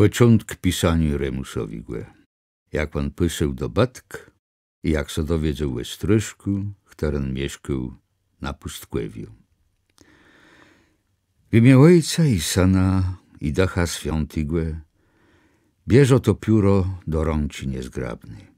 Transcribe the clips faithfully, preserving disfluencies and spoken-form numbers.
Pòczątk pisaniô Remùsowégò. Jak òn pisôł dobëtk i jak sã dowiedzôł ò strôszkù, chtëren mieszkôł na pùstkòwiu. W imiã Òjca i Sëna, i Dëcha Swiãtégò. Bierzã to pióro do rãczi niezgrabny.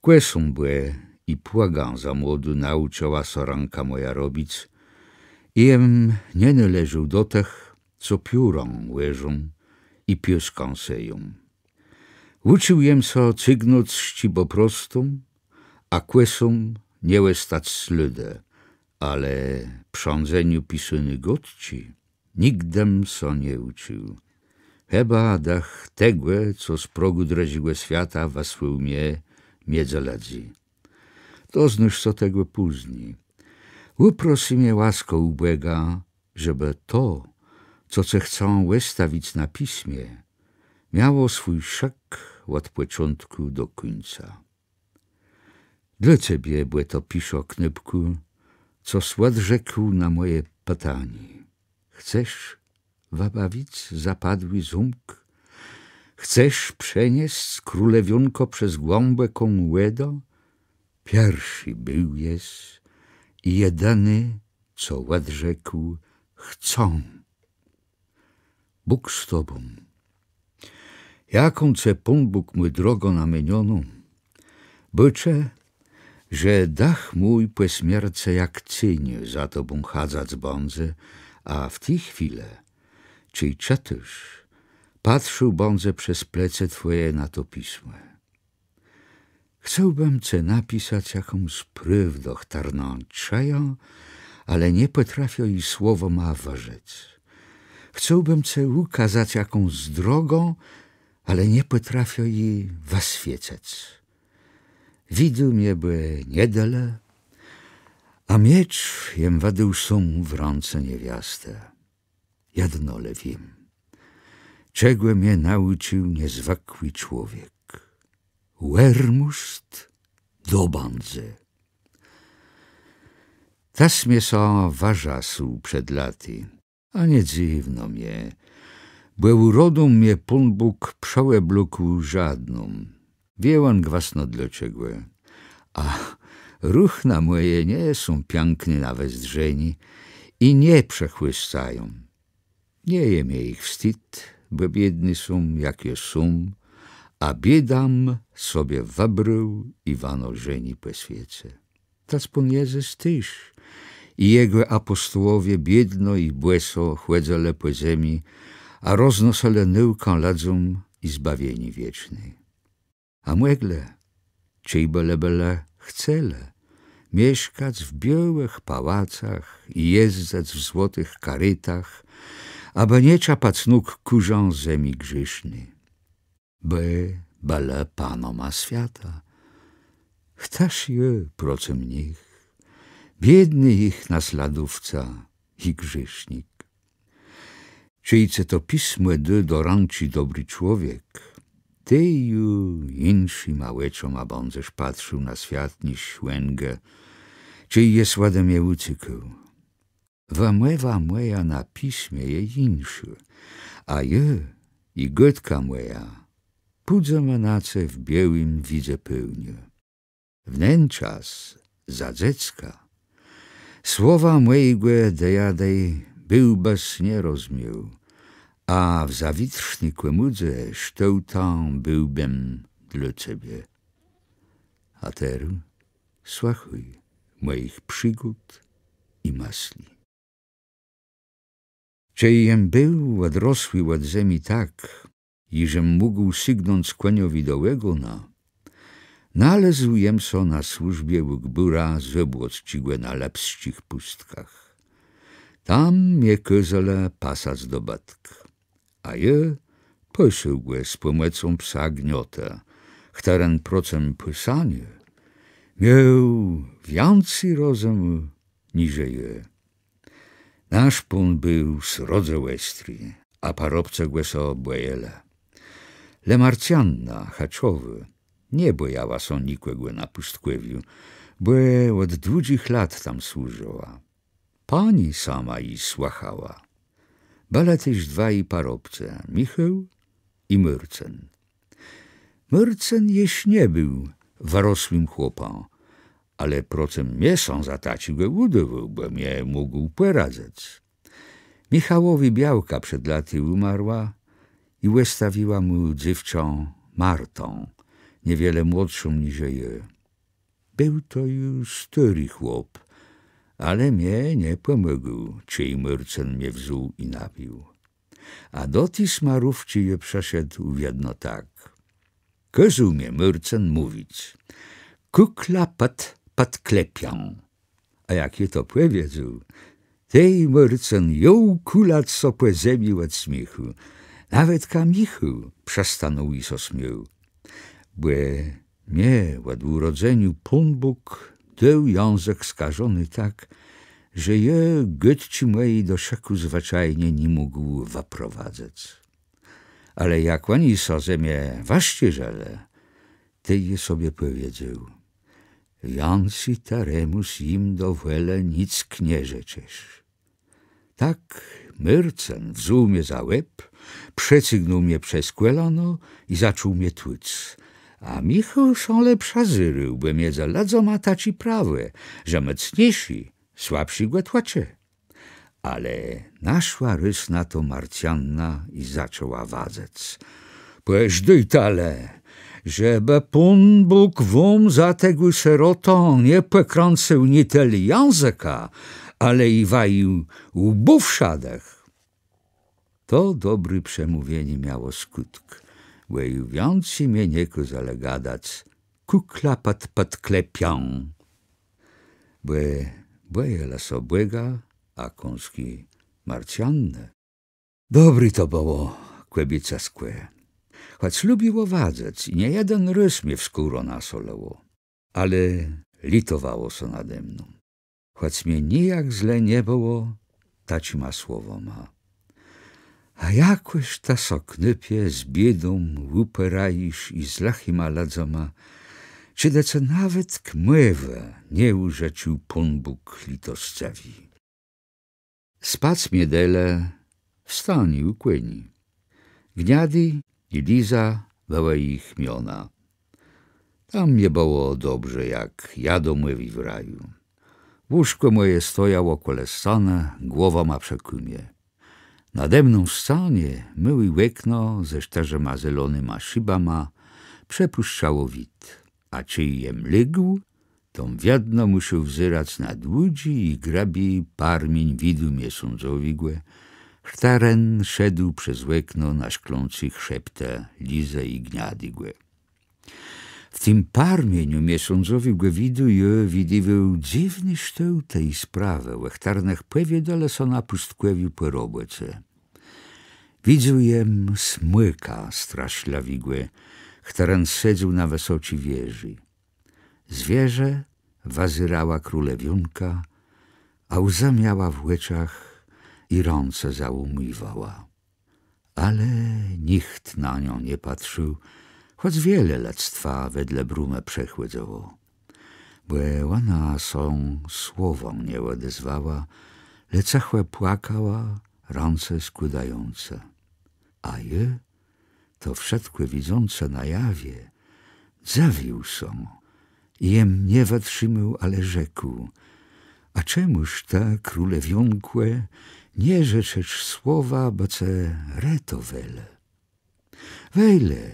Kòsą bò i płëgã za młodu naùczëła sã rãka mòja robic, i jem nie nôleżôł do tëch, co piórã òrzą i piôskã seją. Ùcził jem sã cygnąc szczibą prostą, a kòsą nie òstac slôdë, ale przãdzeniô pisóny gôdczi nigdëm sã nie ùcził. Chëba dëch tegò, co z progù drëdżégò swiata wësłôł mie midzë lëdzy. Doznôsz sã tegò pózni. Ùprosi mie łaskã ù Bòga, żebë to, co cë chcã òstawic na pismie, miało swój szëk òd pòczątkù do kùńca. Dlô cebie bò to piszã, knôpkù, cos òdrzekł na mòje pitanié. Chcesz wëbawic zapadłi zómk? Chcesz przeniesc królewiónkã przez głãbòką wòdã? Pierszi béł jes i jedini, co òdrzekł: chcã. Bóg z tobą. Jaką cë Pón Bóg mô drogã namienioną? Bôczë, że dëch mój pò smiercë jak céń za tobą chadzac bãdze, a w ti chwilë, czej czëtôsz, patrzôł bãdze przez plecë twòje na to pismò. Chcôłbëm cë napisac jakąs prôwdã, chtërną czëjã, ale nie pòtrafiã ji słowama wërzec. Chcôłbëm cë ùkazac jakąs drogã, ale nie pòtrafiã ji wëswiecëc. Widu mie bò nie delë, a miecz jem wëdôł sóm w rãce niewiastë. Jedno le wiém, czegò mie naùcził niezwëkłi człowiek. Òrmùzd dobãdze. Tec mie sã wërzasł przed latë, a nie dzywno mie, bò ùrodą mie Pón Bóg przëòblôkł żôdną. Wié òn gwësno dlôcze. A ruchna mòje nie są piãkné na wezdrzenié i nie przëchłëscają. Nie je mie jich wstid, bò biédny sóm, jak jô sóm, a biédã jem sobie wëbrôł i wanożenié pò swiece. Tec Pón Jezës téż i jegò apòsztołowie biédno i bòso chòdzëlë pò zemi, a roznosëlë nôùkã lëdzóm i zbawienié wieczné. A mòglë, czejbë le bëlë chcelë, mieszkac w biôłëch pałacach i jezdzëc w złotëch karétach, abë nie czapac nóg kùrzã zemi grzészny. Bë bëlë panama swiata. Chtëż jô procëm nich, biédny jich nasladowca i grzésznik? Czej cë to pismò dô do rãczi dobri człowiek, tej ju jinszima òczama bãdzesz patrził na swiat niż òngë, czej jes òde mie ùcékôł. Wëmòwa mòja na pismie je jinszô, a jô i gôdka mòja pùdzema na ce w biôłim widze pôłniu. W nen czas, za dzecka, słowa mòjégò dejadej béłbës nie rozmiôł, a w zawitrzny kòmùdze sztôłtã béłbëm dlô cebie. A terô słëchôj mòjich przigód i mëslë. Czej jem béł òdrosłi òd zemi tak, iżem mógł sygnąc kòniowi do ògòna, nalôzł jem sã na służbie ù gbùra Zôbłocczégò na Lëpsczich Pùstkach. Tam mie kôzelë pasac dobëtk. A jô pasôł gò z pòmòcą psa Gniotë, chtëren procëm pasaniu miôł wiãcy rozëmù niże jô. Nasz pón béł srodze òstri, a parobcë gò sã bòjelë. Le Marcjanna Chëczowô nie bòjała sã nikògò na pùstkòwiu, bò òd dłudżich lat tam służëła. Pani sama ji słëchała. Bëlë téż dwaj parobcë, Michôł i Môrcën. Môrcën jesz nie béł wërosłim chłopã, ale procëm mie sã za taczégò ùdôwôł, bò mie mógł pòradzëc. Michałowi białka przed latë ùmarła i òstawiła mù dzéwczã Martã, niewiele młodszą niżle jô. Béł to ju stôri chłop, ale mie nie pòmógł, czej Môrcën mie wzął i nabił. A do ti smarówczi jô przëszedł wiedno tak. Kôzôł mie Môrcën mówic: „Kùkla pòd, pòd klepiã”. A jak jô to pòwiedzôł, tej Môrcën jął kùlac sã pò zemi òd smiéchù. Nawetka Michôł przestanął i sã smiôł. Bò mie òd ùrodzeniô Pón Bóg dôł jãzëk skażony tak, że jô gôdczi mòji do szëkù zwëczajnie ni mógł wëprowadzëc. Ale jak òni sã ze mie wëszczérzëlë, tej jô sobie pòwiedzôł: „Wiãcy të, Remùs, jim do wòlë nick nie rzeczesz”. Tak Môrcën wzął mie za łeb, przecygnął mie przez kòlano i zaczął mie tłuc. A Michôł sã le przëzérôł, bò midzë lëdzama taczé prawò, że mòcniészi słabszégò tłëcze. Ale naszła rôz na to Marcjanna i zaczãła wadzëc: „Pòżdôjta le, żebë Pón Bóg wóm za tegò sërotã nie pòkrãcył nié tëli jãzëka, ale i waju łbów szadëch”. To dobré przemówienié miało skùtk, bò ju wiãcy mie nie kôzelë gadac: „Kùkla pòd, pòd klepiã”. Bò bòjelë sã Bòga, a kąsk i Marcjannë. Dobré to bëło kòbiecëskò. Chòc lubiło wadzëc i niejeden rôz mie w skórã nasolëło, ale lëtowało sã nade mną. Chòc mie nijak zle nie bëło, taczima słowama: „A jakòż të sã, knôpie, z biédą ùpòrajesz i z lëchima lëdzama, czedë cë nawetk mòwë nie ùżëcził Pón Bóg lëtoscëwi”. Spac mie delë w stanie ù kòni. Gniadi i Liza bëłë jich miona. Tam mie bëło dobrze, jak Adamòwi w raju. Łóżkò mòje stojało kòle scanë, głowa ma przë kùmie. Nade mną w scanie môłé òkno ze sztërzema zelonyma szibama przepùszczało wid. A czej jem légł, tom wiedno mùszôł wzerac na dłudżi i grëbi parmiéń widu miesądzowégò, chtëren szedł przez òkno na szklącé chrzeptë Lizë i Gniadégò. W tim parmieniu miesądzowégò widu jô widiwôł dzywné sztôłtë i sprawë, ò chtërnëch pòwiôdelë so na pùstkòwiu pò robòce. Widzôł jem smòka straszlëwégò, chtëren sedzôł na wësoczi wieżi. Z wieżë wëzérała królewiónka, a łzë miała w òczach i rãce załómiwała. Ale nicht na niã nie patrził, chòc wiele lëdztwa wedle brómë przechòdzëło. Bò òna sã słowã nie òdezwała, le cëchò płakała, rãce skłôdającë. A jô, to wszëtkò widzącë na jawie, dzëwił sã i jem nie wëtrzimôł, ale rzekł: „A czemùż të, królewiónkò, nie rzeczesz słowa, bë ce retowelë? Wej le,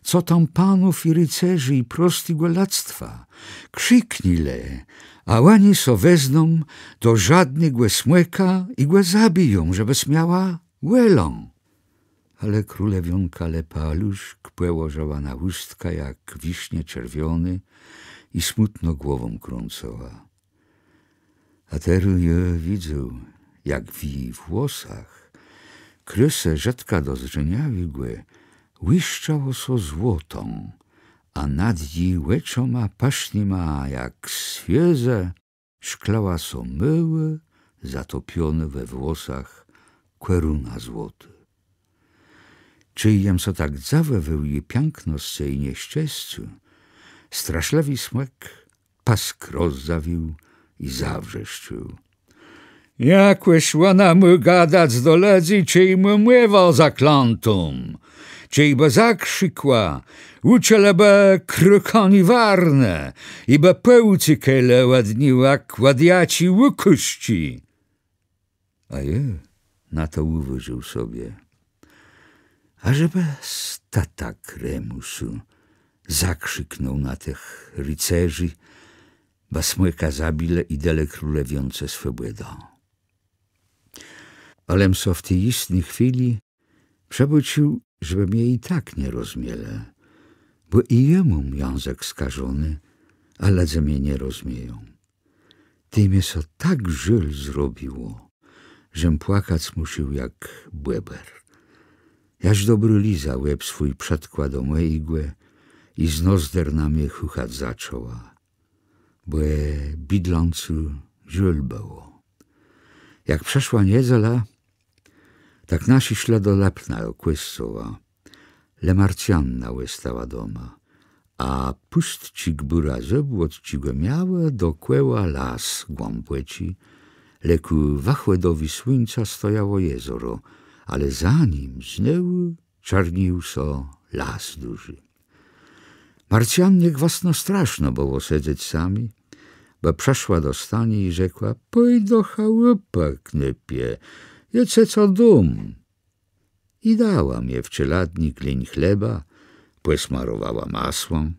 co tam panów i ricerzi i prostégò lëdztwa, krziknij le, a òni sã wezną do żôdnégò smòka i gò zabiją, żebës miała wòlã”. Ale królewiónka le paluszk pòłożëła na ùstka jak wisznie czerwioné i smùtno głową krãcëła. A terô jô widzôł, jak w ji włosach krôsë rzôdka dozdrzeniałégò łiszczało sã złotã, a nad ji òczoma pësznyma jak swiéże szklała sã môłô, zatopionô we włosach kòruna złotô. Czej jem sã tak dzëwòwôł ji piãknoscë i nieszczescô, straszlëwi smòk pësk rozzawił i zawrzeszczôł: Jakòż òna mô gadac do lëdzy, czej mô mòwã zaklãtą? Czejbë zakrzikła, ùczëlëbë krôkanié warnë i bë pòùcékelë òd ni jak òd jaczi ùkôzczi. A jô na to ùwôżôł sobie: A żebë statak Remùsu zakrziknął na tëch ricerzi, bë smòka zabilë i delë królewiónce swòbòdã. Alem so w ti jistny chwilë przëbôcził, żebë mie i tak nie rozmielë, bò i jô móm jãzëk skażony, a lëdze mie nie rozmieją. Tej mie so tak żôl zrobiło, żem płakac mùszôł jak bòbr. Jaż dobrô Liza łeb swój przëtkła do mòjégò i z nozder na mie chùchac zaczãła, bò bidlãcu żôl bëło. Jak przëszła niedzela, tak naszi szlë do Lëpna do kòscoła. Le Marcjanna òstała doma, a pùstczi gbùra Zôbłocczégò miała dokòła las głãbòczi, le kù wëchòdowi słuńca stojało jezoro, ale za nim znowù czôrnił so las dużi. Marcjannie gwësno straszno bëło sedzec sami, bò przëszła do stani i rzekła: Pòj do chałëpë, knôpie, jô cë co dóm. I dała mie w czelôdnik leń chleba, pòsmarowała masłã.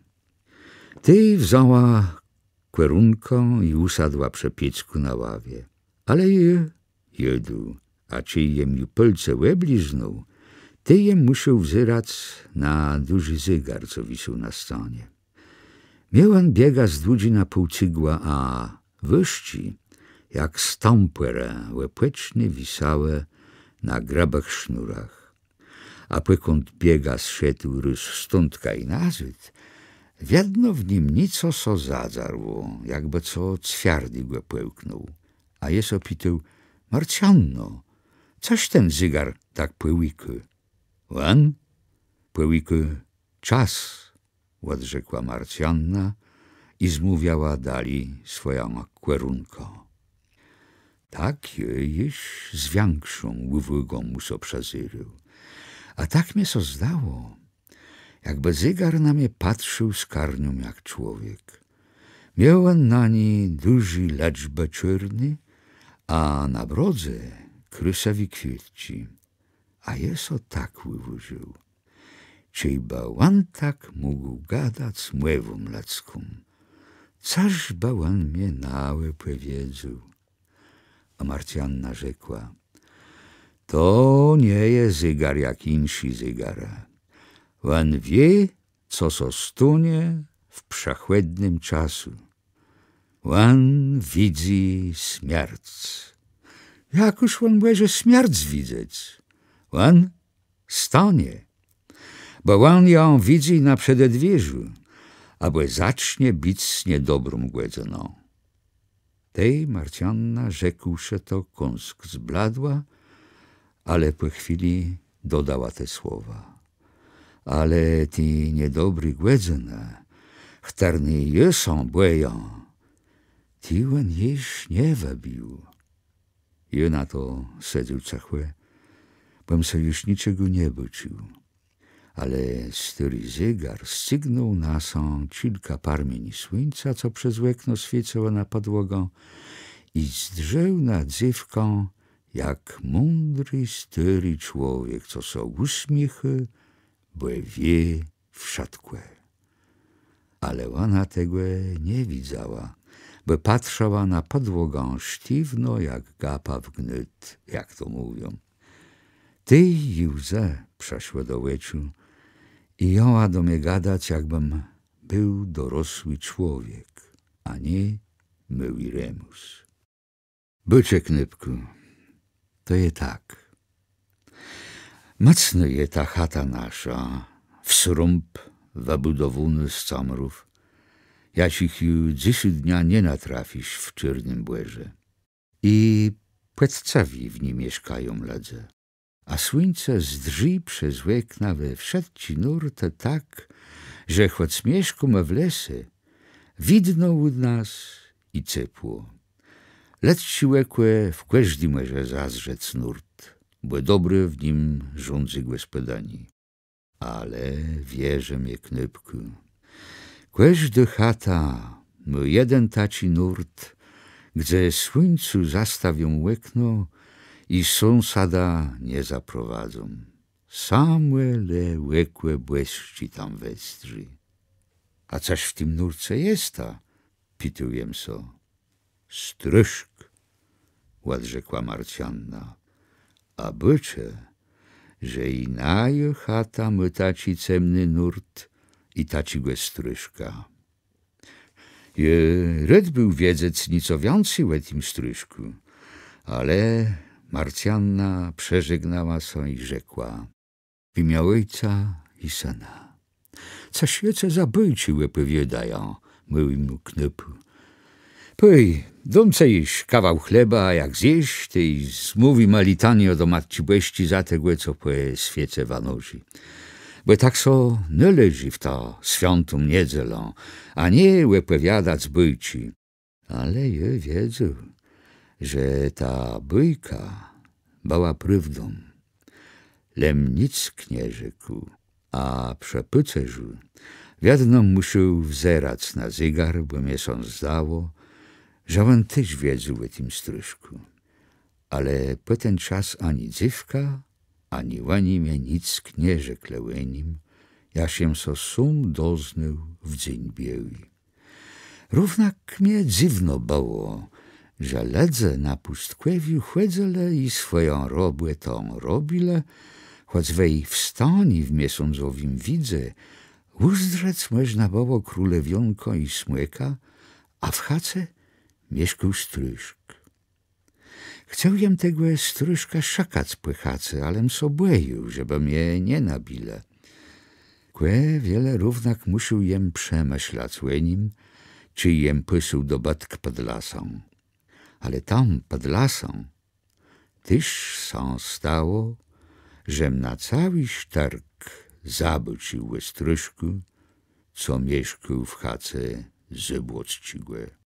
Tej wzãła kòrunkã i ùsadła przë pieckù na ławie. Ale jô jôdł, a czej jem ju pôlce òbliznął, tej jem mùszôł wzerac na dużi zégar, co wisôł na scanie. Miôł òn biegã z dłudżi na pół cygła, a wëżczi, jak stãpòrë òpòczné, wisałë na grëbëch sznurach. A pòkąd biegã szedł rôz stądka i nazôd, wiedno w nim nico so zadzarło, jakbë co cwiardégò pòłknął. A jô so pitôł: Marcjanno, cos ten zégar tak pòłikô? Òn pòłikô czas, òdrzekła Marcjanna i zmôwiała dali swòjã kòrunkã. Tak jô jesz z wikszą ùwôgą mù so przëzérôł. A tak mie so zdało, jakbë zégar na mie patrzôł skarnią jak człowiek. Miôł òn na ni dużi lëczbë czôrny, a na brodze krôsëwé kwiôtczi. A jô so tak ùwôżił: Czejbë òn tak mógł gadac mòwą lëdzką, cos bë òn mie naòpòwiedzôł. A Marcjanna rzekła: To nie je zégar jak jinszi zégarë. Òn wié, co so stónie w przëchòdnym czasu. Òn widzy smierc. Jakùż òn mòże smierc widzec? Òn stónie. Bò òn jã widzy na przededwierzù, abò zacznie bic niedobrą gòdzënã. Tej Marcjanna, rzekłszë to, kąsk zbladła, ale pò chwilë dodała te słowa: Ale ti niedobré gòdzënë, chtërny jô sã bòjã, ti òn jesz nie wëbił. Jô na to sedzôł cëchò, bò jem so ju niczegò nie bôcził. Ale stôri zégar scygnął na sã czilka parmieni słuńca, co przez òkno swiécëło na pòdłogã, i zdrzôł na dzéwkã jak mądri stôri człowiek, co sã ùsmiéchô, bò wié wszëtkò. Ale òna tegò nie widzała, bò patrzała na pòdłogã sztiwno jak gapa w gnôt, jak to mówią. Tej ji łzë przëszłë do òczu i jãła do mie gadac, jakbëm béł dorosłi człowiek, a nié môłi Remùs. Bôczë, knôpkù, to je tak. Mòcnô je ta chata nasza, w srąb wëbùdowónô z camrów, jaczich ju dzysô dnia nie natrafisz w Czôrnym Bòrze. I pòczcëwi w ni mieszkają lëdze. A słuńce zdrzi przez òkna we wszëtczé nórtë tak, że chòc mieszkómë w lese, widno ù nas i cepło. Lëdzczé òkò w kòżdi mòże zazdrzec nurt, bò dobrze w nim rządzy gòspòdëni. Ale wierzë mie, knôpkù, kòżdô chata mô jeden taczi nurt, gdze słuńcu zastawią òkno i sąsada nie zaprowadzą. Samò le òkò bòsczé tam wëzdrzi. A cëż w tim nurce je, ta? Pitôł jem sã. Strôszk, òdrzekła Marcjanna. A bôczë, że i najô chata mô taczi cemny nurt i taczégò strôszka. Jô rôd béł wiedzec nico wiãcy ò tim strôszkù, ale Marcjanna przeżegnała sã i rzekła: W imiã Òjca i Sëna. Cëż jô cë za bôjczi òpòwiôdajã, môłémù knôpù. Pòj, dóm cë jesz kawał chleba, a jak zjész, tej zmówimë litaniã do Matczi Bòsczi za tegò, co pò swiece wanożi. Bò tak sã nôleżi w tã swiãtą niedzelã, a nié òpòwiadac bôjczi. Ale jô wiedzôł, że ta bôjka bëła prôwdą. Lem nick nie rzekł, a przë pôcerzu wiedno mùszôł wzerac na zégar, bò mie sã zdało, że òn téż wiedzôł ò tim strôszkù. Ale pò ten czas ani dzéwka, ani òni mie nick nie rzeklë ò nim, jaż jem sã sóm doznôł w dzéń biôłi. Równak mie dzywno bëło, że lëdze na pùstkòwiu chòdzëlë i swòjã robòtã robilë, chòc wej wstani w miesądzowim widze ùzdrzec mòżna bëło królewiónkã i smòka, a w chace mieszkôł strôszk. Chcôł jem tegò strôszka szëkac pò chace, alem sã bòjôł, żebë mie nie nabilë. Kò wiele równak mùszôł jem przemëszlac ò nim, czej jem pòszedł do bëtk pòd lasã. Ale tam, pòd lasã, téż sã stało, żem na całi sztërk zabôcził ò strôszkù, co mieszkôł w chace Zabłocczégò.